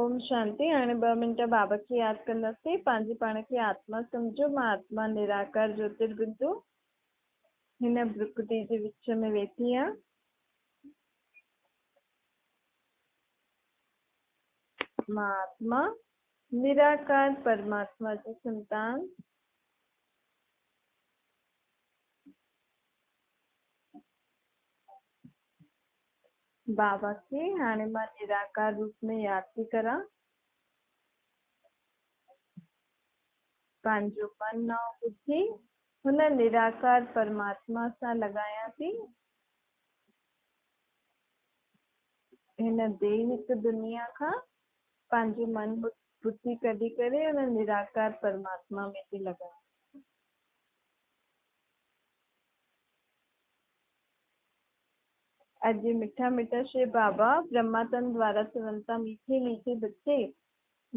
اوم شانتي. هاڻي ٻه منٽ بابا کي ياد ڪنداسين. پنهنجي پاڻ کي آتما سمجهو. مان آتما نراڪار جوتربندو هن برڪٽي جي وچ ۾ ويٺي آهيان. مان آتما نراڪار پرماتما جي سنتان بابا کي هاڻي مان نراڪار روپ ۾ ياد ٿي ڪران. پنهنجو من ۽ ٻڌي هن نراڪار پرماتما سان لڳايان ٿي. هن ديهڪ دنيا کان پنهنجو من ٻڌي ڪڍي ڪري هن نراڪار پرماتما ۾ ٿي لڳايان. اڄ مٺا مٺا شو بابا برهماتن دوارا چون ٿا ميٺي ميٺي بچي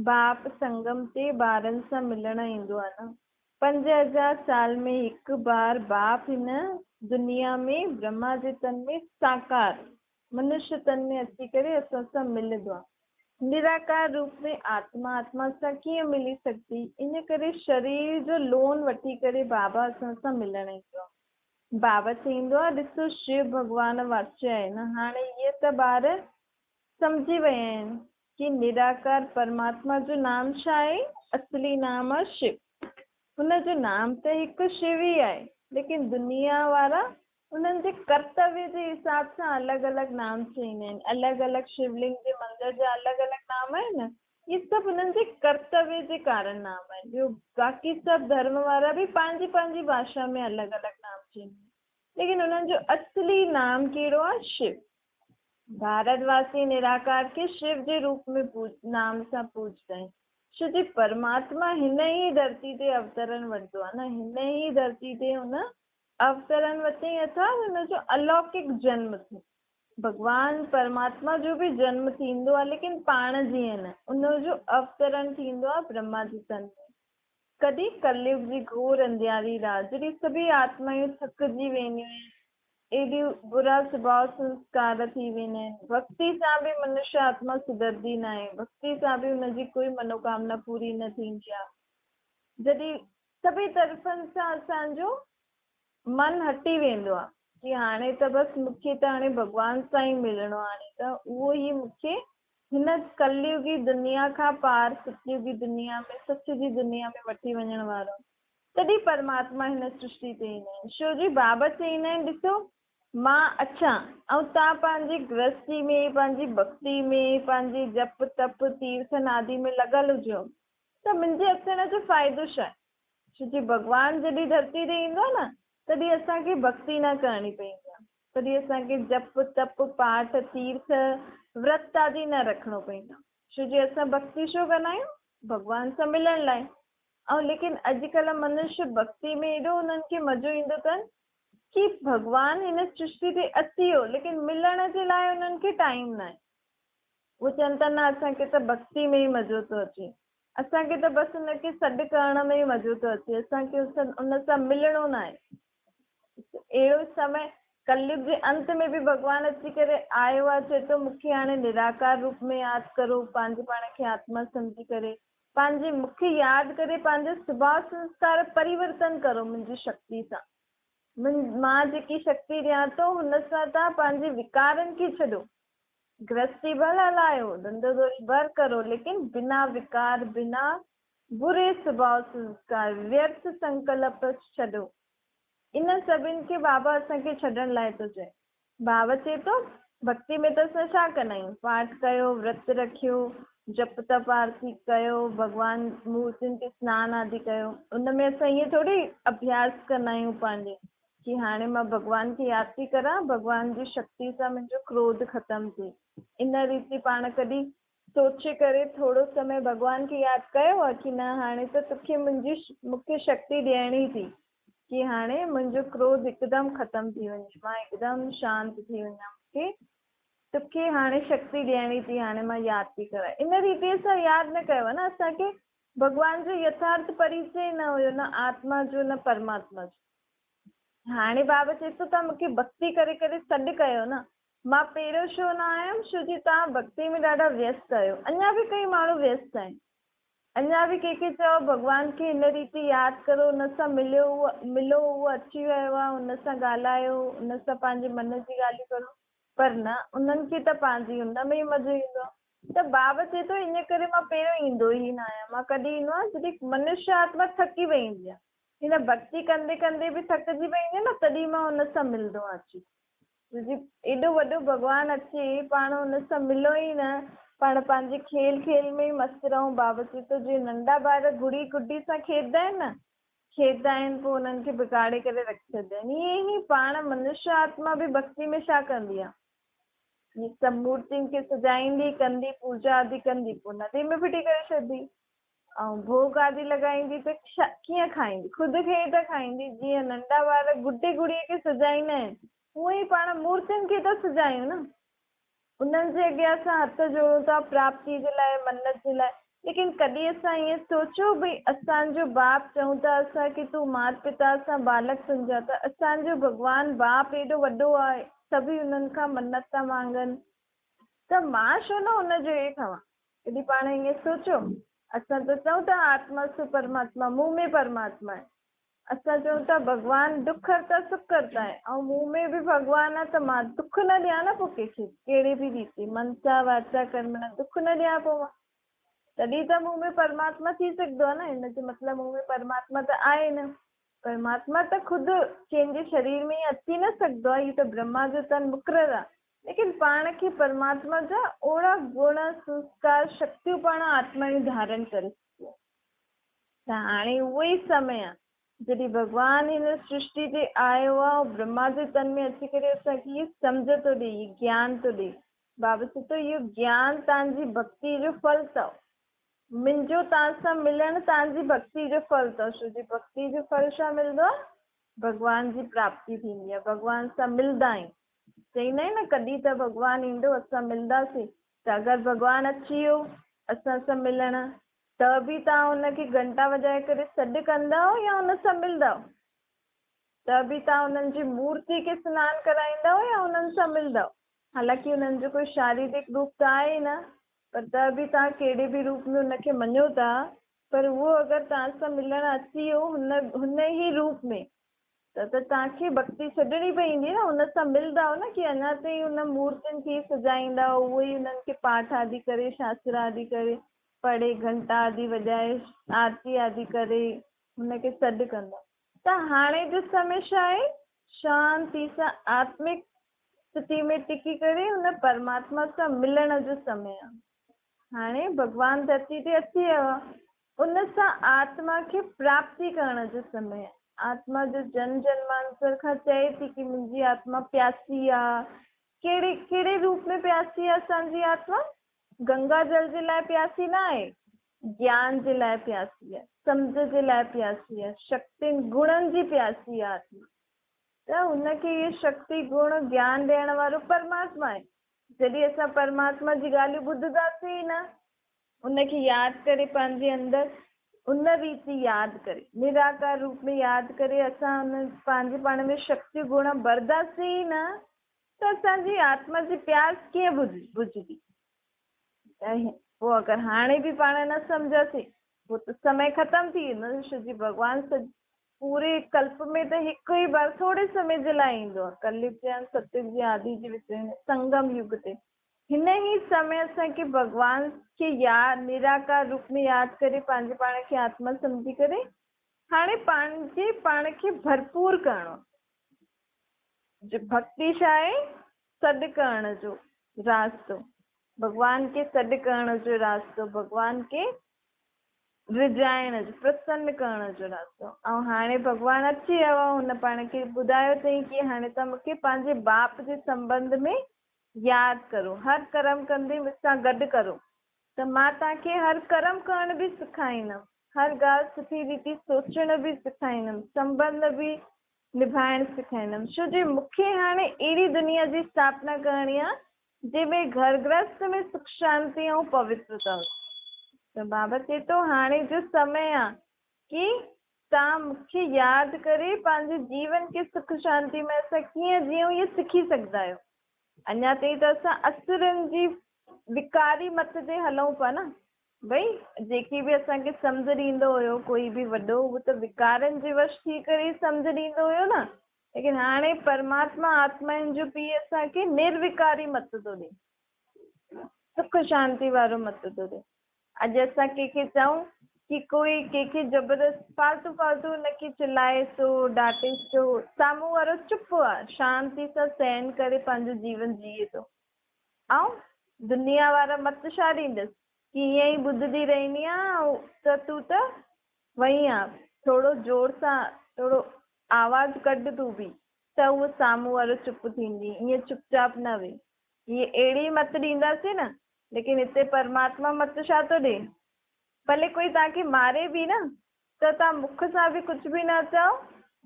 باپ سنگم تي ٻارن سان ملڻ ايندو آ نه 5000 سال ۾ هڪ بار باپ هن دنيا ۾ برهما جي تن ۾ ساڪار منش تن ۾ اچي ڪري اسان سان ملندو آ نراڪار روپ ۾ آتما آتما سان ڪيئن ملي سگهندي ان ڪري شرير جو لون وٺي ڪري بابا اسان سان ملڻ ايندو آ. بابا چئيندو آ، ڏسو شو ڀڳوان واچي آهن، هاڻي اهي ته ٻار سمجهي ويا آهن ڪي نراڪار پرماتما جو نام ڇا آهي، اصلي نام آ شو. هن جو نام ته هڪ شو ئي آهي، ليڪن دنيا وارا انهن جي ڪرتويه جي حساب سان الڳ الڳ نام چئيندا آهن، الڳ الڳ شولنگ جي مندر جا الڳ الڳ نام آهن نه، اهي سڀ انهن جي ڪرتويه جي ڪارڻ نام آهن. ٻيو باقي سڀ ڌرم وارا به پنهنجي پنهنجي ڀاشا ۾ الڳ الڳ نام چئيندا آهن. ليڪن انهن جو اصلي نام ڪهڙو آهي؟ شو. ڀارت واسي نراڪار کي شو جي روپ ۾ نام سان پوڄندا آهن. ڇو جي پرماتما هن ئي ڌرتي تي اوترڻ وٺندو آهي نه، هن ئي ڌرتي تي هن اوترڻ ورتائين اٿا هن جو الوڪڪ جنم ٿيو. ڀڳوان پرماتما جو به جنم ٿيندو آهي ليڪن پاڻ جيئن نه، ان جو اوترڻ ٿيندو آهي برهما جي تن ۾. ڪڏهن ڪليگ جي گهور انڌياري رات جڏهن سڀئي آتمائون ٿڪجي وينديون آهن، ايڏيون برا سڀاء سنسڪار ٿي ويندا آهن، ڀڳتي سان به منشيه آتما سڌرندي ناهي، ڀڳتي سان به ان جي ڪوئي منوڪامنا پوري نه ٿيندي آهي، جڏهن سڀئي طرفن سان اسان جو من هٽي ويندو آ ڪي هاڻي ته بس مون کي ته هاڻي ڀڳوان سان ئي ملڻو آ هاڻي ته اهو ئي مون کي هن ڪليوگي دنيا کان پار ستيوگي دنيا ۾ سچ جي دنيا ۾ وٺي وڃڻ وارو آ تڏهن پرماتما هن سرشٽي تي ايندا آهن شو جي بابا چئيندا آهن ڏسو مان اچان ۽ تان پنهنجي گرهستي ۾ پنهنجي ڀڳتي ۾ پنهنجي جپ تپ تيرٿن آدي ۾ لڳل هجو ته منهنجي اچڻ جو فائدو ڇا آهي؟ ڇو جي ڀڳوان جڏهن ڌرتي تي ايندو آهي نه تڏهن اسان کي ڀڳتي نه ڪرڻي پوندي آهي، تڏهن اسان کي جپ، تپ، پاٺ، تيرٿ، ورت آدي نه رکڻو پوندو آهي. ڇو جي اسان ڀڳتي ڇو ڪندا آهيون؟ ڀڳوان سان ملڻ لاء. ۽ ليڪن اڄڪلهه منش ڀڳتي ۾ ايڏو انهن کي مزو ايندو اٿن ڪي ڀڳوان هن سرشتي تي اچي ويو ليڪن ملڻ جي لاء انهن کي ٽائيم ناهي. اهي چون ٿا نه اسان کي ته ڀڳتي ۾ ئي مزو ٿو اچي. اسان کي ته بس ان کي سڏ ڪرڻ ۾ ئي مزو ٿو اچي، اسان کي ان سان ملڻو ناهي. اهڙو سمي ڪليگ جي انت ۾ به ڀڳوان اچي ڪري آيو آهي، چئي ٿو مون کي هاڻي نراڪار روپ ۾ ياد ڪرو، پنهنجي پاڻ کي آتما سمجهي ڪري، پنهنجي مون کي ياد ڪري پنهنجو سڀاء سنسڪار پريورتن ڪرو منهنجي شڪتي سان. مان جيڪي شڪتي ڏيان ٿو هن سان توهان پنهنجي وڪارن کي ڇڏو. گرهستي ڀل هلايو، ڌنڌو ڌوڙي ڀر ڪرو، ليڪن بنا وڪار، بنا بري سڀاء سنسڪار، ويرٿ سنڪلپ ڇڏو. انهن سڀن کي بابا اسان کي ڇڏڻ لاء ٿو چئي. ڀاو چئي ٿو، ڀڳتي ۾ ته اسان ڇا ڪندا آهيون؟ پاٺ ڪيو، ورت رکيو، جپ تپ آرتي ڪيو، ڀڳوان مورتين تي سنان آدي ڪيو. ان ۾ اسان ائين ٿوري اڀياس ڪندا آهيون پنهنجي ڪي هاڻي مان ڀڳوان کي ياد ٿي ڪران، ڀڳوان جي شڪتي سان منهنجو ڪروڌ ختم ٿئي. ان ريتي پاڻ ڪڏهن سوچي ڪري ٿورو سمي ڀڳوان کي ياد ڪيو آ ڪي نه هاڻي ته توکي منهنجي مون کي شڪتي ڏيڻي ٿي ڪي هاڻي منهنجو ڪروڌ هڪدم ختم ٿي وڃي، مان هڪدم شانت ٿي وڃان، مون کي توکي هاڻي شڪتي ڏيڻي ٿي، هاڻي مان ياد ٿي ڪران. ان ريتي اسان ياد نه ڪيو آ نه، اسان کي ڀڳوان جو يٿارٿ پريچي ئي نه هيو، نه آتما جو نه پرماتما جو. هاڻي بابا چئي ٿو توهان مون کي ڀڳتي ڪري ڪري سڏ ڪيو نه، مان پهريون ڇو نه آيم؟ ڇو جي توهان ڀڳتي ۾ ڏاڍا ويست آهيو. اڃا به ڪئي ماڻهو ويست آهن. اڃا به ڪنهن کي چئو ڀڳوان کي هن ريتي ياد ڪرو، ان سان مليو، اهو ملو، اهو اچي ويو آهي، ان سان ڳالهايو، ان سان پنهنجي من جي ڳالهيون ڪرو. پر نه، انهن کي ته پنهنجي ان ۾ ئي مزو ايندو آهي. ته بابا چئي ٿو ان ڪري مان پهريون ايندو ئي نه آهيان. مان ڪڏهن ايندو آهيان جڏهن منشيه آتما ٿڪي وئي هوندي آهي. هن ڀڳتي ڪندي ڪندي به ٿڪجي پئي هوندي آهي نه، تڏهن مان ان سان ملندو آهيان اچي. جي ايڏو وڏو ڀڳوان اچي پاڻ ان سان ملون ئي نه، پاڻ پنهنجي کيل کيل ۾ ئي مست رهون. بابا چئي ٿو جيئن ننڍا ٻار گڙي گڊي سان کيڏندا آهن نه، کيڏندا آهن پوء انهن کي بگاڙي ڪري رکي ڇڏيندا آهن، ائين ئي پاڻ منشيه آتما به ڀڳتي ۾ ڇا ڪندي آهي، هي سڀ مورتين کي سجائيندي ڪندي پوڄا آدي ڪندي پوء ندي ۾ ڦٽي ڪري ڇڏندي. ۽ ڀوڳ آدي لڳائيندي ته ڪيئن کائيندي؟ خود کي ئي ته کائيندي. جيئن ننڍا ٻار گڊي گڙيء کي سجائيندا آهن، هونئن ئي پاڻ مورتين کي ٿا سجايون نه. انهن جي اڳيان اسان هٿ جوڙون ٿا پراپتي جي لاء، منت جي لاء. ليڪن ڪڏهن اسان ائين سوچيو ڀئي اسان جو باپ چئون ٿا اسان ڪي تون مات پتا اسان بالڪ تنهنجا ته اسان جو ڀڳوان باپ ايڏو وڏو آهي، سڀئي انهن کان منت ٿا مانگن ته مان ڇو نه ان جو هي کوان؟ ڪڏهن پاڻ ائين سوچيو؟ اسان ته چئون ٿا آتما سو پرماتما، مون ۾ پرماتما آهي. اسان چئون ٿا ڀڳوان دک ڪرتا سک ڪرتا آهي ۽ مون ۾ به ڀڳوان آهي ته مان دک نه ڏيان نه پوء ڪنهن کي ڪهڙي به ريتي منسا واچا ڪرمڻا دک نه ڏيان پوء مان تڏهن ته مون ۾ پرماتما ٿي سگهندو آهي نه. ان جو مطلب مون ۾ پرماتما ته آهي نه. پرماتما ته خود ڪنهن جي شرير ۾ ائين اچي نه سگهندو آهي، هي ته برهما جو تن مقرر آهي. ليڪن پاڻ کي پرماتما جا اوڙا گڻ، سنسڪار، شڪتيون پاڻ آتما جون ڌارڻ ڪري سگهبيون. ته هاڻي اهو ئي سمي آ، جڏهن ڀڳوان هن سرشٽي تي آيو آ ۽ برهما جي تن ۾ اچي ڪري اسان کي هي سمجهه ٿو ڏئي، هي گيان ٿو ڏئي. بابا چئي ٿو اهو گيان توهان جي ڀڳتي جو ڦل اٿو. منهنجو توهان سان ملڻ توهان جي ڀڳتي جو ڦل اٿو. ڇو جي ڀڳتي جو ڦل ڇا ملندو آ؟ ڀڳوان جي پراپتي ٿيندي آ، ڀڳوان سان ملندا آهيون. چئيندا آهن نه ڪڏهن ته ڀڳوان ايندو اسان ملنداسين ته اگر ڀڳوان اچي ويو اسان سان ملڻ ته به توهان ان کي گهنٽا وڄائي ڪري سڏ ڪندؤ يا ان سان ملندؤ؟ ته به توهان انهن جي مورتي کي سنان ڪرائيندؤ يا انهن سان ملندؤ؟ حالانڪه انهن جو ڪوئي شاريرڪ روپ ته آهي ئي نه پر ته به توهان ڪهڙي به روپ ۾ ان کي مڃو ٿا پر اهو اگر توهان سان ملڻ اچي ويو هن هن ئي روپ ۾ ته ته توهان کي ڀڳتي ڇڏڻي پوندي نه، ان سان ملندؤ نه ڪي اڃا تائين ان مورتين کي ئي سجائيندؤ، اهي ئي انهن کي پاٺ آدي ڪري، شاستر آدي ڪري، پڙهي، گهنٽا آدي وڄائي، آرتي آدي ڪري، هن کي سڏ ڪندؤ. ته هاڻي جو سمي ڇا آهي؟ شانتي سان آتمڪ اسٿتي ۾ ٽڪي ڪري ان پرماتما سان ملڻ جو سمي آهي. هاڻي ڀڳوان ڌرتي تي اچي ويو آهي. ان سان آتما کي پراپتي ڪرڻ جو سمي آهي. آتما جو جنم جنمانتر کان چئي ٿي ڪي منهنجي آتما پياسي آ. ڪهڙي ڪهڙي روپ ۾ پياسي آ اسان جي آتما؟ گنگا جل جي لاء پياسي نه آهي، گيان جي لاء پياسي آ، سمجهه جي لاء پياسي آ، شڪتين گڻن جي پياسي آ آتما. ته هن کي اهي شڪتي گڻ گيان ڏيڻ وارو پرماتما آهي. جڏهن اسان پرماتما جي ڳالهيون ٻڌنداسين ئي نه ان کي ياد ڪري پنهنجي اندر ان ريت ياد ڪري نراڪار روپ ۾ ياد ڪري اسان ان پنهنجي پاڻ ۾ شڪتيون گڻ ڀرداسين ئي نه ته اسان جي آتما جي پياس ڪيئن بجهبي؟ ۽ پوء اگر هاڻي به پاڻ نه سمجهاسين پوء ته سمي ختم ٿي ويندو ڇو جي ڀڳوان پوري ڪلپ ۾ ته هڪ ئي بار ٿوري سمي جي لاء ايندو آهي ڪليگ جي ۽ ستيگ جي آدي جي وچ ۾ سنگم يگ تي هن ئي سمي اسان کي ڀڳوان کي ياد نراڪار روپ ۾ ياد ڪري پنهنجي پاڻ کي آتما سمجهي ڪري هاڻي پنهنجي پاڻ کي ڀرپور ڪرڻو آهي. ڀڳتي ڇا آهي؟ سڏ ڪرڻ جو راستو، ڀڳوان کي سڏ ڪرڻ جو راستو، ڀڳوان کي رجائڻ جو، پرسن ڪرڻ جو راستو. ۽ هاڻي ڀڳوان اچي ويو آهي، هن پاڻ کي ٻڌايو اٿئي ڪي هاڻي توهان مون کي پنهنجي باپ جي سنٻنڌ ۾ ياد ڪرو، هر ڪرم ڪندي مون سان گڏ ڪرو ته مان توهان کي هر ڪرم ڪرڻ به سکائيندم، هر ڳالهه سٺي ريتي سوچڻ به سکائيندم، سنٻنڌ به نڀائڻ سکائيندم، ڇو جو مون کي هاڻي اهڙي دنيا جي اسٿاپنا ڪرڻي آهي، جنهن ۾ گهر گرهست ۾ سک شانتي ۽ پوترتا هجي. ته بابا چئي ٿو هاڻي جو سمي آهي ڪي توهان مون کي ياد ڪري پنهنجي جيون کي سک شانتي ۾ اسان ڪيئن جيئون اهي سکي سگهندا آهيو. اڃا تائين ته اسان اسرن جي وڪاري مت تي هلون پيا نه. ڀئي جيڪي به اسان کي سمجهه ڏيندو هيو ڪوئي به وڏو، اهو ته وڪارن جي وش ٿي ڪري ئي سمجهه ڏيندو هيو نه. ليڪن هاڻي پرماتما آتمائن جو پيء اسان کي نروڪاري مت ٿو ڏي، سک شانتي وارو مت ٿو ڏي. اڄ اسان ڪنهن کي چئون ڪي ڪوئي ڪنهن کي زبردست فالتو فالتو ان کي چلائي ٿو، ڊاٽيس ٿو، سامهون وارو چپ آ، شانتي سان سهن ڪري پنهنجو جيون جيئي ٿو. ۽ دنيا وارا مت ڇا ڏيندس ڪي ائين ئي ٻڌندي رهندي آ ته تون ته وئي آن، ٿورو زور سان ٿورو آواز ڪڍ تون به ته اهو سامهون وارو چپ ٿيندي، ائين چپ چاپ نه ويهه. هيء اهڙي مت ڏينداسين نه، ليڪن هتي پرماتما مت ڇا ٿو ڏئي؟ ڀلي ڪوئي توهان کي ماري به نه ته توهان مک سان به ڪجهه به نه چئو،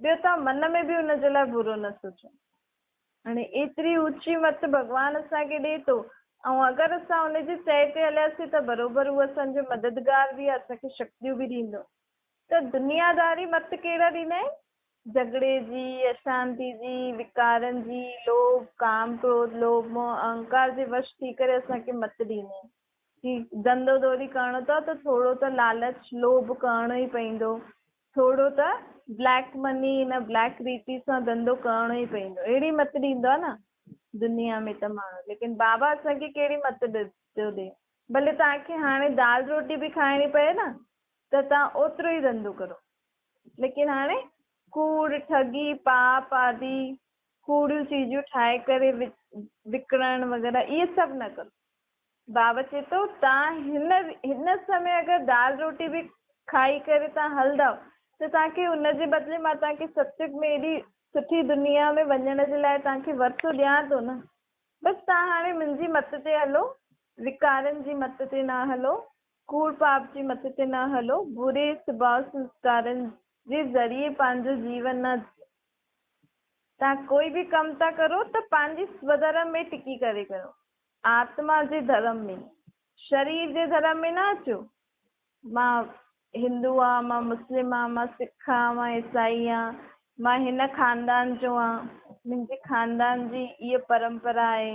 ٻيو توهان من ۾ به ان جي لاء برو نه سوچو. هاڻي ايتري اوچي مت ڀڳوان اسان کي ڏئي ٿو ۽ اگر اسان ان جي چئي تي هلياسين ته بروبر هو اسان جو مددگار به آهي، اسان کي شڪتيون به ڏيندو. ته دنياداري مت ڪهڙا ڏيندا آهن؟ جهڳڙي جي، اشانتي جي، وڪارن جي، لوڀ، ڪام، ڪروڌ، لوڀ، موهه، اهنڪار جي وش ٿي ڪري اسان کي مت ڏيندا آهن ڪي ڌنڌو دوري ڪرڻو اٿو ته ٿورو ته لالچ، لوڀ ڪرڻو ئي پئيندو، ٿورو ته بليڪ مني ان بليڪ ريتي سان ڌنڌو ڪرڻو ئي پئيندو. اهڙي مت ڏيندو آهي نه دنيا ۾ ته ماڻهو. ليڪن بابا اسان کي ڪهڙي مت ٿو ڏي؟ ڀلي توهان کي هاڻي دال روٽي به کائڻي پئي نه ته توهان اوترو ئي ڌنڌو ڪرو. ليڪن هاڻي ڪوڙ، ٺڳي، پاپ آدي ڪوڙيون چيزون ٺاهي ڪري وڪڻڻ وغيره اهي سڀ نه ڪرو. بابا چئي ٿو توهان هن هن سمي اگر دال روٽي به کائي ڪري توهان هلندؤ ته توهان کي ان جي بدلي مان توهان کي ستيگ ۾ ايڏي سٺي دنيا ۾ وڃڻ جي لاء توهان کي ورثو ڏيان ٿو نه. بس توهان هاڻي منهنجي مت تي هلو، وڪارن جي مت تي نه هلو، ڪوڙ پاپ جي مت تي نه هلو، بري سڀاء سنسڪارن جي ذريعي پنهنجو جيون نه جيئو. توهان ڪوئي به ڪم ٿا ڪرو ته پنهنجي سوڌرم ۾ ٽڪي ڪري ڪريو، آتما جي ڌرم ۾، شرير جي ڌرم ۾ نه اچو. مان هندو آهيان، مان مسلم آهيان، مان سک آهيان، مان عيسائي آهيان، مان هن خاندان جو آهيان، منهنجي خاندان جي هيء پرمپرا آهي.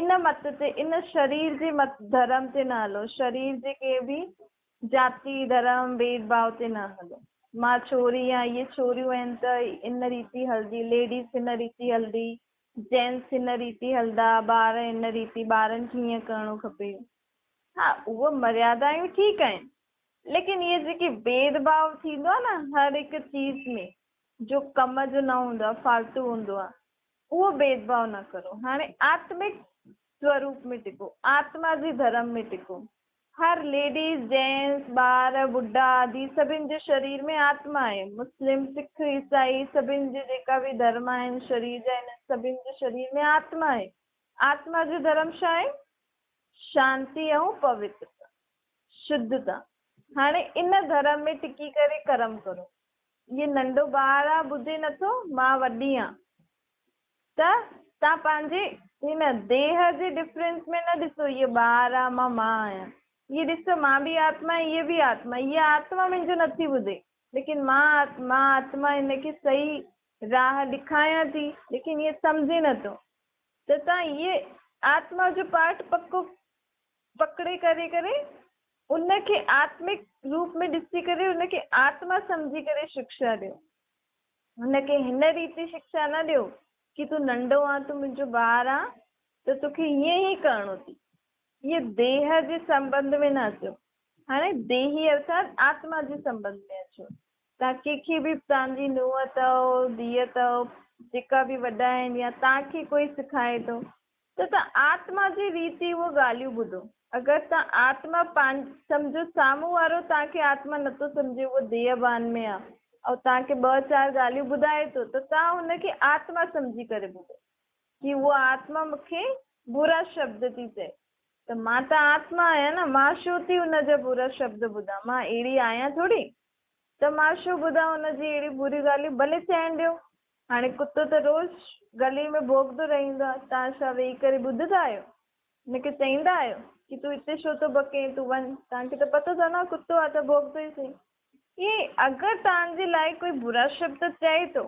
ان مت تي، ان شرير جي مت، ڌرم تي نه هلو، شرير جي ڪنهن به جاتي، ڌرم، ڀيد ڀاء تي نه هلو. مان ڇوري آهيان، اهي ڇوريون آهن ته ان ريتي هلدي، ليڊيز هن ريتي هلدي، جينٽس هن ريتي هلدا، ٻار هن ريتي، ٻارن کي هيئن ڪرڻو کپي. ها، اهي مريادايون ٺيڪ آهن، ليڪن اهي جيڪي ڀيد ڀاء ٿيندو آهي نه هر هڪ چيز ۾، جو ڪم جو نه هوندو آهي، فالتو هوندو آهي، اهو ڀيد ڀاء نه ڪرو. هاڻي آتمڪ سوروپ ۾ ٽڪو، آتما جي ڌرم ۾ ٽڪو. هر ليڊيز، جينٽس، ٻار، ٻڍا آدي سڀن جي شرير ۾ آتما آهي. مسلم، سک، عيسائي سڀن جي جيڪا به ڌرم آهن شرير جا انهن سڀن جي شرير ۾ آتما آهي. آتما جو ڌرم ڇا آهي؟ شانتي ۽ پوترتا، شڌتا. هاڻي ان ڌرم ۾ ٽڪي ڪري ڪرم ڪرو. هي ننڍو ٻار آ ٻڌي نٿو، مان وڏي آن. ته تان پنهنجي هن ديهه جي ڊفرنس ۾ نه ڏسو هيء ٻار آ مان مان آهيان. هيء ڏسو مان به آتما هيء به آتما. هيء آتما منهنجو نٿي ٻڌي ليڪن مان مان آتما هن کي صحيح راهه ڏکايان ٿي ليڪن هيء سمجهي نٿو. ته تان هيء آتما جو پارٽ پڪو پڪڙي ڪري ڪري ان کي آتمڪ روپ ۾ ڏسي ڪري ان کي آتما سمجهي ڪري شڪشا ڏيو. ان کي هن ريتي شڪشا نه ڏيو ڪي تون ننڍو آن تون منهنجو ٻار آن ته توکي هيئن ئي ڪرڻو ٿي. هيء ديهه جي سنٻنڌ ۾ نه اچو. هاڻي ديهي ارٿات آتما جي سنٻنڌ ۾ اچو. توهان ڪنهن کي به توهان جي نونهن اٿو، ڌيء اٿو، جيڪا به وڏا آهن يا توهان کي ڪوئي سکائي ٿو ته توهان آتما جي ريتي اهو ڳالهيون ٻڌو. اگر توهان آتما پان سمجهو سامهون وارو توهان کي آتما نٿو سمجهي اهو ديهه ڀان ۾ آ ۽ توهان کي ٻه چار ڳالهيون ٻڌائي ٿو ته توهان هن کي آتما سمجهي ڪري ٻڌو ڪي اهو آتما مون کي برا شبد ٿي چئي ته مان ته آتما آهيان نه مان ڇو ٿي ان جا برا شبد ٻڌان مان اهڙي آهيان ٿوري ته مان ڇو ٻڌان هن جي اهڙي بري ڳالهيون ڀلي چئڻ ڏيو هاڻي ڪتو ته روز گلي ۾ ڀونڪندو رهندو آهي، توهان ڇا ويهي ڪري ٻڌندا آهيو؟ هن کي چئيندا آهيو ڪي تون هتي ڇو ٿو بڪين، تون وڃ، توهان کي ته پتو اٿو نه ڪتو آهي ته ڀونڪندو ئي سهي. ائين اگر توهان جي لاء ڪوئي برا شبد چئي ٿو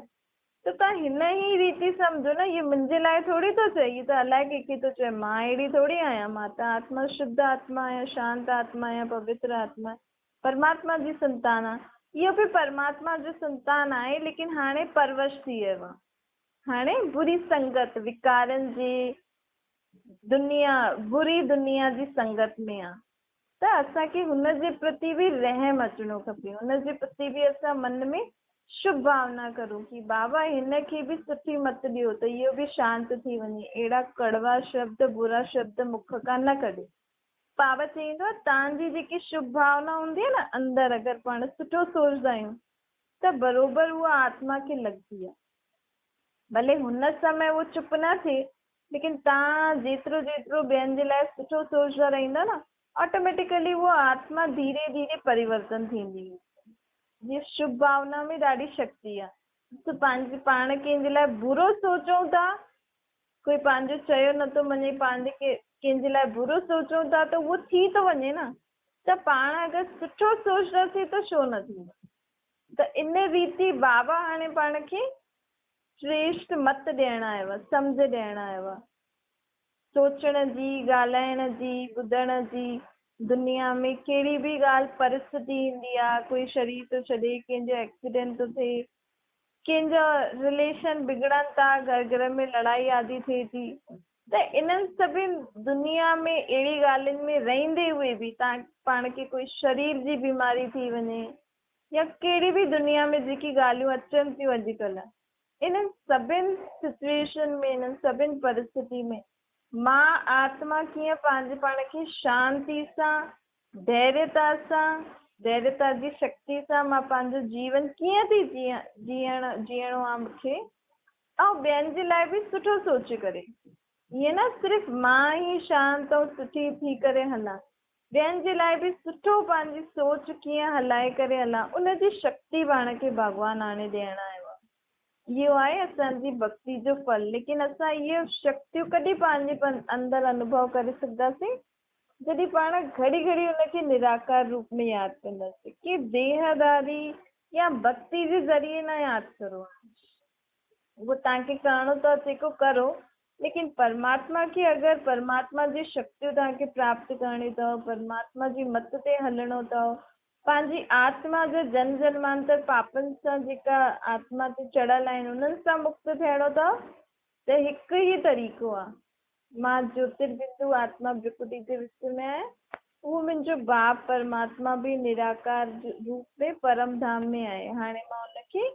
ته توهان هن ئي ريتي سمجهو نه، هيء منهنجي لاءِ ٿوري ٿو چئي، هيء ته الائي ڪنهن کي ٿو چئي، مان اهڙي ٿوري آهيان، مان ته آتما شڌ آتما آهيان، شانت آتما آهيان، پوتر آتما آهيان، پرماتما جي سنتان آهيان. اهو به پرماتما جو سنتان آهي، ليڪن هاڻي پرورش ٿي ويو آهي، هاڻي بري سنگت، وڪارن جي دنيا، بري دنيا جي سنگت ۾ آهي، ته اسان کي هن جي پرتي به رحم اچڻو کپي، هن جي پرتي به اسان من ۾ شڀ ڀاونا ڪرون ڪي بابا هن کي به سٺي مت ڏيو ته اهو به شانت ٿي وڃي، اهڙا ڪڙوا شبد، برا شبد مک کان نه ڪڍي. بابا چئيندو آهي توهان جي جيڪي شڀ ڀاونا هوندي آهي نه اندر اگر پاڻ سٺو سوچدا آهيون ته بروبر اها آتما کي لڳندي آهي، ڀلي هن سمي اهو چپ نه ٿئي ليڪن توهان جيترو جيترو ٻين جي لاء سٺو سوچدا رهندا نه آٽوميٽيڪلي اها آتما ڌيري ڌيري پريورتن ٿيندي ويندي. جيئن شڀ ڀاونا ۾ ڏاڍي شڪتي آهي. ته پنهنجي پاڻ ڪنهن جي لاء برو سوچون ٿا، ڪوئي پنهنجو چيو نٿو مڃي، پنهنجي ڪنهن جي لاء برو سوچون ٿا ته اهو ٿي ٿو وڃي نه، ته پاڻ اگر سٺو سوچنداسين ته ڇو نه ٿيندو. ته ان ريتي بابا هاڻي پاڻ کي شريشٽ مت ڏيڻ آيو آ، سمجهه ڏيڻ آيو آ، سوچڻ جي، ڳالهائڻ جي، ٻڌڻ جي، دنيا ۾ ڪهڙي به ڳالهه پرسٿتي ايندي آ، ڪوئي شرير ٿو ڇڏي، ڪنهن جو ايڪسيڊنٽ ٿو ٿئي، ڪنهن جا رليشن بگڙن ٿا، گهر گهر ۾ لڙائي آدي ٿئي ٿي ته انهن سڀني دنيا ۾ اهڙي ڳالهين ۾ رهندي هئي به تان پاڻ کي ڪوئي شرير جي بيماري ٿي وڃي يا ڪهڙي به دنيا ۾ جيڪي ڳالهيون اچن ٿيون اڄڪلهه انهن سڀن سچوئيشن ۾ انهن سڀن پرسٿتي ۾ مان آتما ڪيئن پنهنجي پاڻ کي شانتي سان ڌيريتا سان ڌيريتا جي شڪتي سان مان پنهنجو جيون ڪيئن ٿي جيئان جيئڻ جيئڻو آ مون کي ۽ ٻين جي لاء به سٺو سوچي ڪري ائين نه صرف مان ئي شانت ۽ سٺي ٿي ڪري هلان ٻين جي لاء به سٺو پنهنجي سوچ ڪيئن هلائي ڪري هلان ان جي شڪتي پاڻ کي ڀڳوان آڻي ڏيڻ آيو آهي. اهو آهي اسان جي ڀڳتي جو ڦل. ليڪن اسان اهي شڪتيون ڪڏهن پنهنجي اندر انوڀو ڪري سگهنداسين جڏهن پاڻ گهڙي گهڙي ان کي نراڪار روپ ۾ ياد ڪنداسين. ڪي ديهداري يا ڀڳتي جي ذريعي نه ياد ڪرو. اهو توهان کي ڪرڻو ته اچي ڪو ڪرو ليڪن پرماتما کي اگر پرماتما جي شڪتيون توهان کي پراپت ڪرڻي اٿو، پرماتما جي مت تي هلڻو اٿو، پنهنجي آتما جا جنم جنمانتر پاپن سان جيڪا آتما تي چڙهيل آهن انهن سان مڪت ٿيڻو اٿو ته هڪ ئي طريقو آهي مان جوتربندو آتما برڪٽي جي وچ ۾ آهيان اهو منهنجو باپ پرماتما به نراڪار روپ ۾ پرم ڌام ۾ آهي هاڻي مان ان کي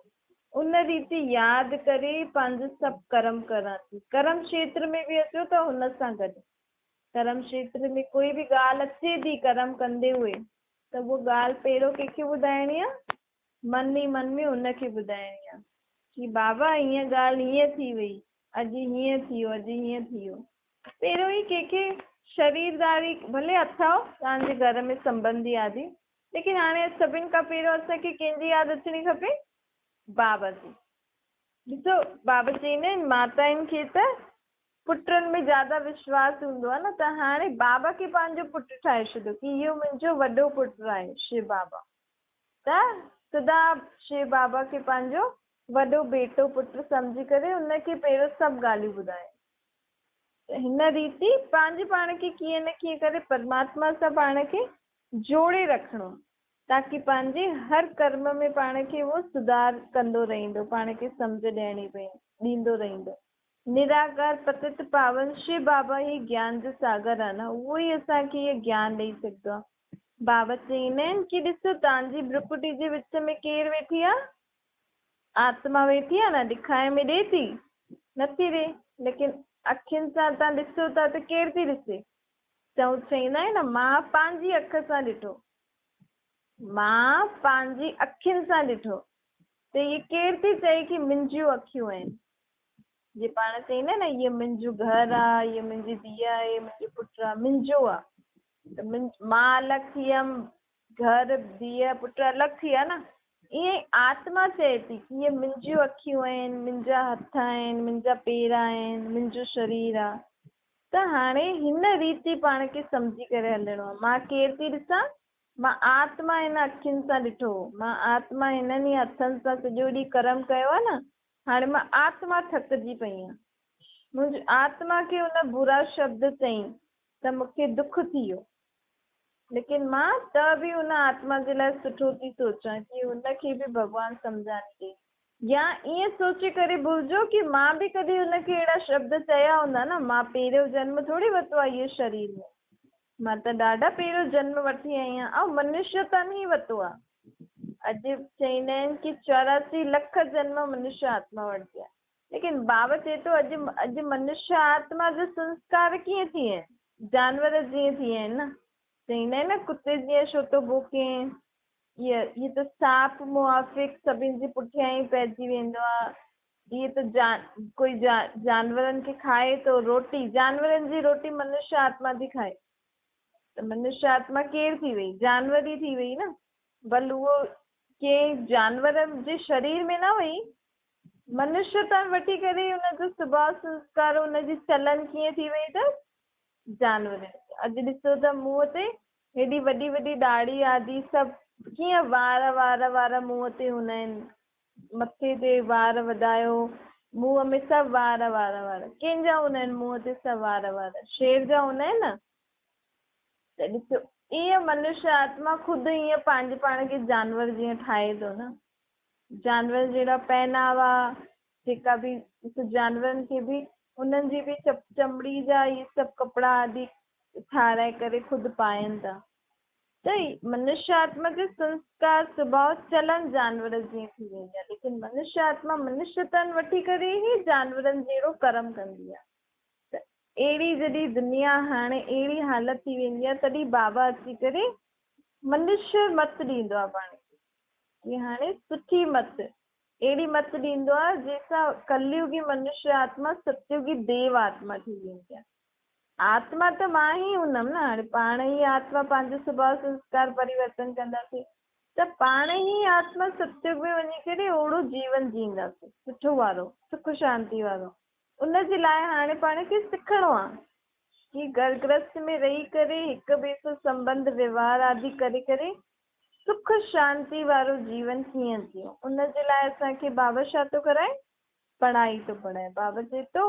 ان ريت ياد ڪري پنهنجو سڀ ڪرم ڪران ٿي. ڪرم کيتر ۾ به اچو ته هن سان گڏ. ڪرم کيتر ۾ ڪوئي به ڳالهه اچي ٿي ڪرم ڪندي هئي ته اها ڳالهه پهريون ڪنهن کي ٻڌائڻي آ؟ من ئي من ۾ ان کي ٻڌائڻي آ ڪي بابا هيء ڳالهه هيئن ٿي وئي، اڄ هيئن ٿي ويو، اڄ هيئن ٿي ويو. پهريون ئي ڪنهن کي شريرداري ڀلي اٿئو توهان جي گهر ۾ سنٻنڌي آدي ليڪن هاڻي سڀن کان پهريون اسان کي ڪنهن جي ياد اچڻي کپي؟ بابا جي. ڏسو بابا چئيندا آهن ماتائن کي ته پٽن ۾ زياده وشواس هوندو آهي نه ته هاڻي بابا کي پنهنجو پٽ ٺاهي ڇڏيو ڪي اهو منهنجو وڏو پٽ آهي شو بابا ته سدا شو بابا کي پنهنجو وڏو بيٽو پٽ سمجهي ڪري ان کي پهريون سڀ ڳالهيون ٻڌايو ته هن ريتي پنهنجي پاڻ کي ڪيئن نه ڪيئن ڪري پرماتما سان پاڻ کي جوڙي رکڻو تاڪي پنهنجي هر ڪرم ۾ پاڻ کي اهو سڌار ڪندو رهندو، پاڻ کي سمجهه ڏيڻي پئي ڏيندو رهندو. نراڪار پتت پاون شو بابا ئي گيان جو ساگر آهي نه، اهو ئي اسان کي اهو گيان ڏئي سگهندو آهي. بابا چئيندا آهن ڪي ڏسو توهان جي ڀرڪٽي جي وچ ۾ ڪير ويٺي آهي؟ آتما ويٺي آهي نه، ڏکائي ۾ ڏئي ٿي؟ نٿي ڏئي، ليڪن اکين سان توهان ڏسو ٿا ته ڪير ٿي ڏسي؟ چئون چئيندا آهن نه مان پنهنجي اک سان ڏٺو، مان پنهنجي اکين سان ڏٺو ته هيء ڪير ٿي چئي ڪي منهنجيون اکيون آهن. جيئن پاڻ چئيندا آهن نه هيء منهنجو گهر آ، هيء منهنجي ڌيء آهي، منهنجو پٽ آ، منهنجو آ ته مان الڳ ٿي ويم، گهر، ڌيء، پٽ الڳ ٿي ويا نه. ائين ئي آتما چئي ٿي ڪي هيء منهنجيون اکيون آهن، منهنجا هٿ آهن، منهنجا پير آهن، منهنجو شرير آ. ته هاڻي هن ريت ئي پاڻ کي سمجهي ڪري هلڻو آهي. مان ڪير ٿي ڏسان؟ مان آتما هن اکين سان ڏٺو هو. مان آتما هنن ئي هٿن سان سڄو ڏينهن ڪرم ڪيو آهي نه، هاڻي مان آتما ٿڪجي پئي آهيان. منهنجي آتما کي ان برا شبد چئين ته مون کي دک ٿي ويو. ليڪن مان ته به ان آتما جي لاء سٺو ٿي سوچان ڪي ان کي به ڀڳوان سمجهاڻي ڏي. يا ائين سوچي ڪري ڀلجو ڪي مان به ڪڏهن ان کي اهڙا شبد چيا هوندا نه، مان پهريون جنم ٿوري ورتو آهي اهي شرير ۾، مان ته ڏاڍا پهريون جنم وٺي آئي آهيان ۽ منشيه تن ئي ورتو آهي. اڄ چئيندا آهن ڪي 84 لک جنم منشيه آتما وٺندي آهي. ليڪن بابا چئي ٿو اڄ اڄ منشيه آتما جا سنسڪار ڪيئن ٿي آهن؟ جانور جيئن ٿي آهن نه. چئيندا آهن نه ڪتي جيئن ڇو ٿو ڀونڪين، هيء ته سانپ موافق سڀن جي پٺيان ئي پئجي ويندو آهي. هيء ته ڪوئي جانورن کي کائي ٿو، روٽي جانورن جي روٽي منشيه آتما ٿي کائي. ته منشيه آتما ڪير ٿي وئي؟ جانور ئي ٿي وئي نه. ڀل اهو ڪنهن جانور جي شرير ۾ نه وئي، منشيه تان وٺي ڪري ان جو سڀاء سنسڪار ان جي چلن ڪيئن ٿي وئي اٿس جانورن جي. اڄ ڏسو ته منهن تي هيڏي وڏي وڏي ڏاڙهي آدي سڀ ڪيئن وار وار وار منهن تي هوندا آهن، مٿي تي وار وڌايو، منهن ۾ سڀ وار وار وار ڪنهن جا هوندا آهن منهن تي سڀ وار وار شير جا هوندا آهن نه. ته ڏسو ائين منشيه آتما خود ائين پنهنجي پاڻ کي جانور جيئن ٺاهي ٿو نه. جانورن جهڙا پهناوا، جيڪا به ڏسو جانورن کي به انهن جي به چمڙي جا اهي سڀ ڪپڙا آدي ٺاهرائي ڪري خود پائين ٿا ته منشيه آتما جو سنسڪار سڀاء چلن جانور جيئن ٿي ويندي آهي ليڪن منشيه آتما منشيه تن وٺي ڪري ئي جانورن جهڙو ڪرم ڪندي آهي ته اهڙي جڏهن دنيا هاڻي اهڙي حالت ٿي ويندي آهي تڏهن بابا اچي ڪري منشيه مت ڏيندو آهي پاڻ کي ڪي هاڻي سٺي مت، اهڙي مت ڏيندو آهي جنهن سان ڪليوگي منشيه آتما ستيوگي ديو آتما ٿي ويندي آهي. آتما ته مان ئي هوندم نه، هاڻي پاڻ ئي آتما پنهنجو سڀاء سنسڪار پريورتن ڪنداسين ته پاڻ ئي آتما ستيوگ ۾ وڃي ڪري اوڙو جيون جيئنداسين، سٺو وارو، سک شانتي وارو. ان جي لاء هاڻي پاڻ کي سکڻو آهي ڪي گهر گرهست ۾ رهي ڪري هڪ ٻئي سان سنٻنڌ ويوهار آدي ڪري ڪري سک شانتي وارو جيون ڪيئن جيئون؟ ان جي لاء اسان کي بابا ڇا ٿو ڪرائي؟ پڙهائي ٿو پڙهائي. بابا چئي ٿو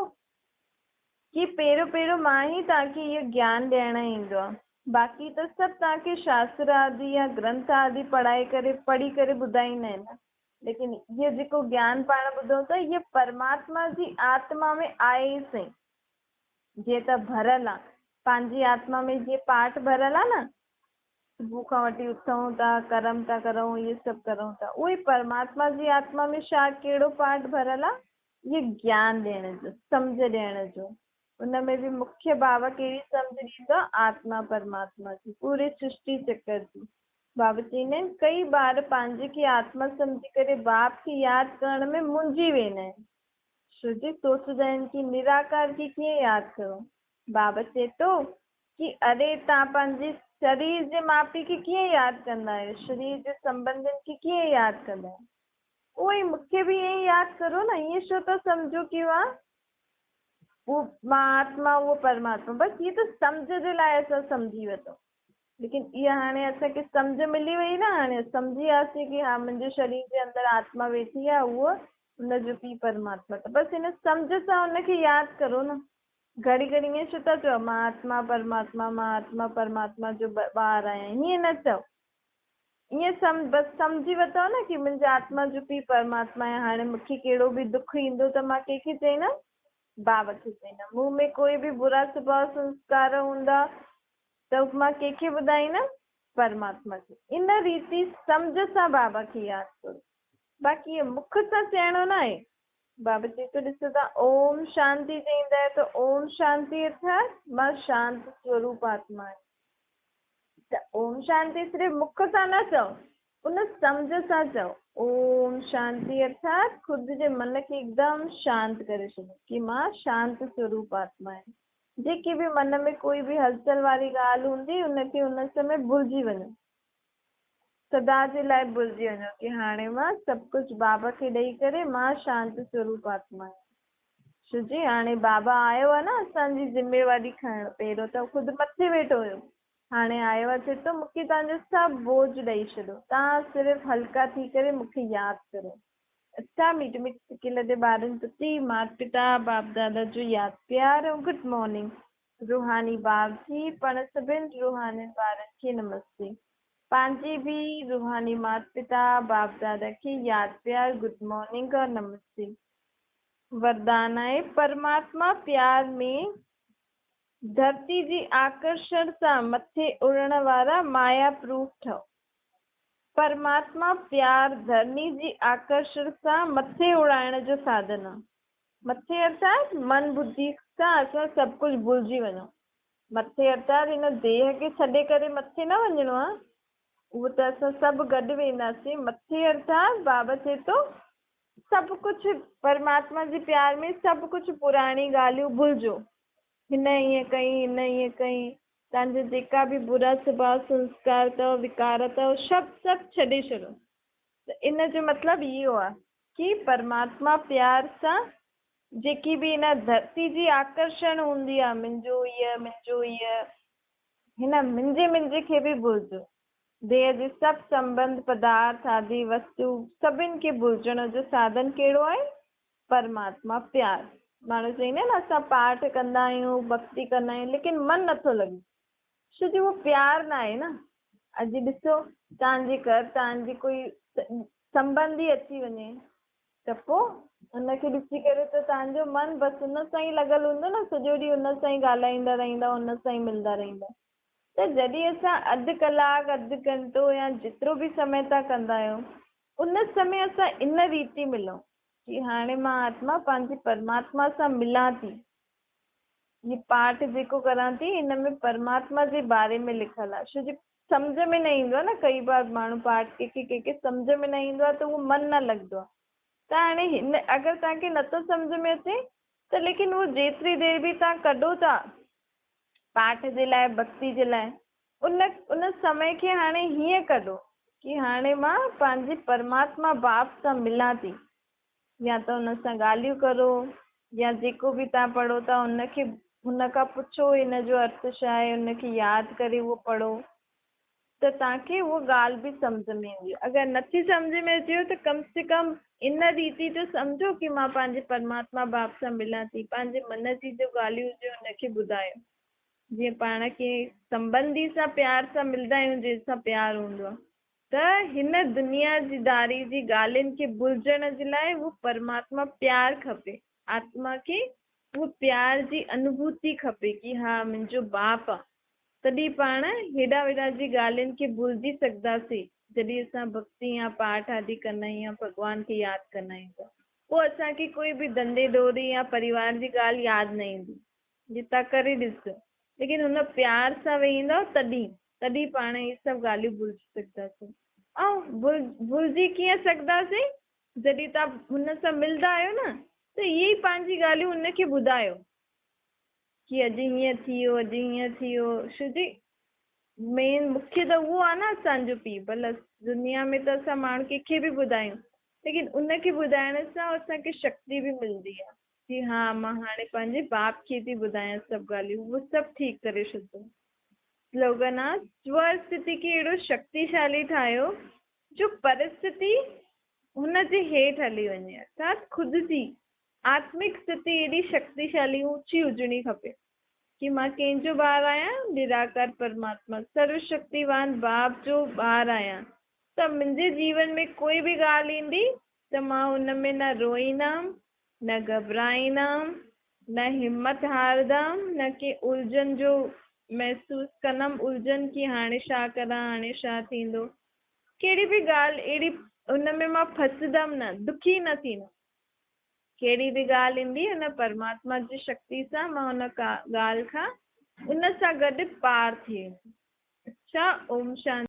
ڪي پهريون پهريون مان ئي توهان کي اهو گيان ڏيڻ ايندو آهي. باقي ته سڀ توهان کي شاستر آدي يا گرنٿ آدي پڙهائي ڪري پڙهي ڪري ٻڌائيندا آهن نه. ليڪن اهو جيڪو گيان پاڻ ٻڌون ٿا اهو پرماتما جي آتما ۾ آهي ئي سهي. جيئن ته ڀريل آهي. پنهنجي آتما ۾ جيئن پاٺ ڀريل آهي نه. صبح کان وٺي اٿون ٿا، ڪرم ٿا ڪرون، اهي سڀ ڪرون ٿا، اهو ئي پرماتما جي آتما ۾ ڇا ڪهڙو پارٽ ڀريل آ؟ اهو گيان ڏيڻ جو، سمجهه ڏيڻ جو. ان ۾ به مکيه بابا ڪهڙي سمجهه ڏيندو آ؟ آتما پرماتما جي، پوري سرشٽي چڪر جي. بابا چئيندا آهن، ڪئي ٻار پنهنجي کي آتما سمجهي ڪري باپ کي ياد ڪرڻ ۾ منجهي ويندا آهن. ڇو جي سوچدا آهن ڪي نراڪار کي ڪيئن ياد ڪرون؟ بابا چئي ٿو ڪي اري توهان پنهنجي شرير جي ماء پيء کي ڪيئن ياد ڪندا آهيو، شرير جي سنٻنڌين کي ڪيئن ياد ڪندا آهيو؟ اهو ئي مون کي به ائين ئي ياد ڪرو نه، ائين ڇو ٿا سمجهو ڪي اهو مان آتما اهو پرماتما، بس هيء ته سمجهه جي لاء اسان سمجهي ورتو، ليڪن اها هاڻي اسان کي سمجهه ملي وئي نه، هاڻي سمجهي وياسين ڪي ها منهنجي شرير جي اندر آتما ويٺي آهي، اهو ان جو پيء پرماتما، ته بس هن سمجهه سان ان کي ياد ڪرو نه. گهڙي گهڙي ائين ڇو ٿا چئو، مان آتما پرماتما، مان آتما پرماتما جو ٻار آهيان، هيئن نه چئو. ائين سمجهه، بس سمجهي ورتو نه ڪي منهنجي آتما جو پيء پرماتما آهي، هاڻي مون کي ڪهڙو به دک ايندو ته مان ڪنهن کي چئيندم؟ بابا کي چئيندم. مون ۾ ڪوئي به برا سڀاء سنسڪار هوندا ته مان ڪنهن کي ٻڌائيندم؟ پرماتما کي. ان ريتي سمجهه سان بابا کي ياد ڪرو. باقي ائين مک سان چئڻو نه آهي. بابا چئي ٿو ڏسو تان اوم شانتي چئيندا آهيو ته اوم شانتي ارٿات مان شانت سوروپ آتما آهيان. ته اوم شانتي صرف مک سان نه چئو ان سمجهه سان چئو. اوم شانتي ارٿات خود جي من کي هڪدم شانت ڪري ڇڏيو ڪي مان شانت سوروپ آتما آهيان. جيڪي به من ۾ ڪوئي به هلچل واري ڳالهه هوندي ان کي ان سمي ڀلجي وڃو. سدا جي لاء ڀلجي وڃو ڪي هاڻي مان سڀ ڪجهه بابا کي ڏئي ڪري مان شانت سوروپ آتما آهيان. ڇو جي هاڻي بابا آيو آهي نه اسان جي ذميواري کڻڻ پهريون ته خود مٿي ويٺو هيو هاڻي آيو آهي چئي ٿو مون کي توهان جو سڀ بوجهه ڏئي ڇڏو توهان صرف هلڪا ٿي ڪري مون کي ياد ڪرو. اڇا ميٺ ميٺ سڪي لڏي ٻارن پرتي مات پتا باپ دادا جو ياد پيار ۽ گڊ مارننگ. روحاني باپ جي پاڻ سڀن روحانين ٻارن کي نمستي. پنهنجي به روحاني مات پتا باپ دادا کي ياد پيار گڊ مارننگ اور نمستي. وردان آهي پرماتما پيار ۾ ڌرتي جي آڪرشڻ سان مٿي اڙڻ وارا مايا پروف ٺهو. پرماتما پيار ڌرڻي جي آڪرشڻ سان مٿي اڙائڻ جو ساڌن آ. مٿي ارٿات من ٻڌي سان اسان سڀ ڪجهه ڀلجي وڃون. مٿي ارٿات هن ديهه کي ڇڏي ڪري مٿي نه وڃڻو آ، اهو ته اسان سڀ گڏ وينداسين. مٿي ارٿات بابا چئي ٿو سڀ ڪجهه پرماتما جي پيار ۾ سڀ ڪجهه پراڻي ڳالهيون ڀلجو. هن ائين ڪئي، هن ائين ڪئي، توهان جا جيڪا به برا سڀاء، سنسڪار اٿو، وڪار اٿو، سڀ سڀ ڇڏي ڇڏو. ته ان جو مطلب اهو آهي ڪي پرماتما پيار سان جيڪي به هن ڌرتي جي آڪرشڻ هوندي آهي، منهنجو هيء، منهنجو هيء، هن منهنجي منهنجي کي به ڀلجو. ديهه جي سڀ سنٻنڌ، پدارٿ آدي وستو سڀن کي ڀلجڻ جو ساڌن ڪهڙو آهي؟ پرماتما پيار. ماڻهو چئيندا آهن نه اسان پاٺ ڪندا آهيون، ڀڳتي ڪندا آهيون، ليڪن من نٿو لڳي. ڇو جو اهو پيار نه آهي نه. اڄ ڏسو توهان جي گهر توهان جي ڪوئي سنٻنڌي اچي وڃي ته پوء ان کي ڏسي ڪري ته توهان جو من بس ان سان ئي لڳل هوندو نه، سڄو ڏينهن ان سان ئي ڳالهائيندا رهندا، ان سان ئي ملندا رهندا. ته جڏهن اسان اڌ ڪلاڪ، اڌ گهنٽو يا جيترو به سمي توهان ڪندا آهيو، ان سمي اسان ان ريتي ملون ڪي هاڻي مان آتما پنهنجي پرماتما سان ملان ٿي. هي پاٺ جيڪو ڪران ٿي هن ۾ پرماتما جي باري ۾ لکيل آهي. ڇو جي سمجهه ۾ نه ايندو آهي نه، ڪئي بار ماڻهو پاٺ ڪنهن کي ڪنهن کي سمجهه ۾ نه ايندو آهي ته اهو من نه لڳندو آهي. ته هاڻي هن اگر توهان کي نٿو سمجهه ۾ اچي ته ليڪن اهو جيتري دير به توهان ڪڍو ٿا پاٺ جي لاء ڀڳتي جي لاء، ان سمي کي هاڻي هيئن ڪڍو ڪي هاڻي مان پنهنجي پرماتما باپ سان ملان ٿي، يا ته ان سان ڳالهيون ڪرو يا جيڪو به توهان پڙهو ٿا ان کي هن کان پڇو هن جو ارٿ ڇا آهي، ان کي ياد ڪري اهو پڙهو ته توهان کي اها ڳالهه به سمجهه ۾ ايندي. اگر نٿي سمجهه ۾ اچيو ته ڪم سي ڪم ان ريتي ته سمجهو ڪي مان پنهنجي پرماتما باپ سان ملان ٿي، پنهنجي من جي جو ڳالهيون هجي ان کي ٻڌايو. جيئن پاڻ ڪنهن سنٻنڌي سان پيار سان ملندا آهيون، جنهن سان پيار هوندو آهي، ته هن دنيا جي داري جي ڳالهين کي ڀلجڻ جي لاء اهو پرماتما پيار کپي، آتما کي اهو پيار جي انوڀوتي کپي ڪي ها منهنجو باپ آ، تڏهن پاڻ هيڏا ويڏا جي ڳالهين کي ڀلجي سگهنداسين، جڏهن اسان ڀڳتي يا پاٺ آدي ڪندا آهيون يا ڀڳوان کي ياد ڪندا آهيون ته پوء اسان کي ڪوئي به ڌنڌي ڏوري يا پريوار جي ڳالهه ياد نه ايندي. جي تان ڪري ڏسجو. ليڪن هن پيار سان ويهندؤ تڏهن، تڏهن پاڻ هي سڀ ڳالهيون ڀلجي سگهنداسين. ۽ ڀلجي ڪيئن سگهنداسين؟ جڏهن تان هن سان ملندا آهيو نه ته اهي ئي پنهنجي ڳالهيون هن کي ٻڌايو ڪي اڄ هيئن ٿي ويو، اڄ هيئن ٿي ويو. ڇو جي مين مکيه ته اهو آهي نه اسان جو پيء. ڀل دنيا ۾ ته اسان ماڻهو ڪنهن کي به ٻڌايون، ليڪن ان کي ٻڌائڻ سان اسان کي شڪتي به ملندي آهي. ڪي ها مان هاڻي پنهنجي باپ کي ٿي ٻڌايان سڀ ڳالهيون، هو سڀ ٺيڪ ڪري ڇڏندو. سلوگن آ، سو اسٿتي کي اهڙو شڪتيشالي ٺاهيو جو پرسٿتي هن جي هيٺ هلي وڃي، ارٿات خود جي آتمڪ اسٿتي ايڏي شڪتيشالي اوچي هجڻي کپي ڪي مان ڪنهن جو ٻار آهيان؟ نراڪار پرماتما سرو شڪتيوان باپ جو ٻار آهيان ته منهنجي جيون ۾ ڪوئي به ڳالهه ايندي ته مان ان ۾ نه روئيندم نه گهٻرائيندم، نه همت هارندم، نه ڪنهن الجهن جو محسوس ڪندم، الجهن ڪي هاڻي ڇا ڪران، هاڻي ڇا ٿيندو، ڪهڙي به ڳالهه اهڙي ان ۾ مان ڦسندم نه، دکي نه ٿيندم. ڪهڙي به ڳالهه ايندي ان پرماتما جي شڪتي سان مان ان ڳالهه کان ان سان گڏ پار ٿي ويندم. اڇا اوم شانتي.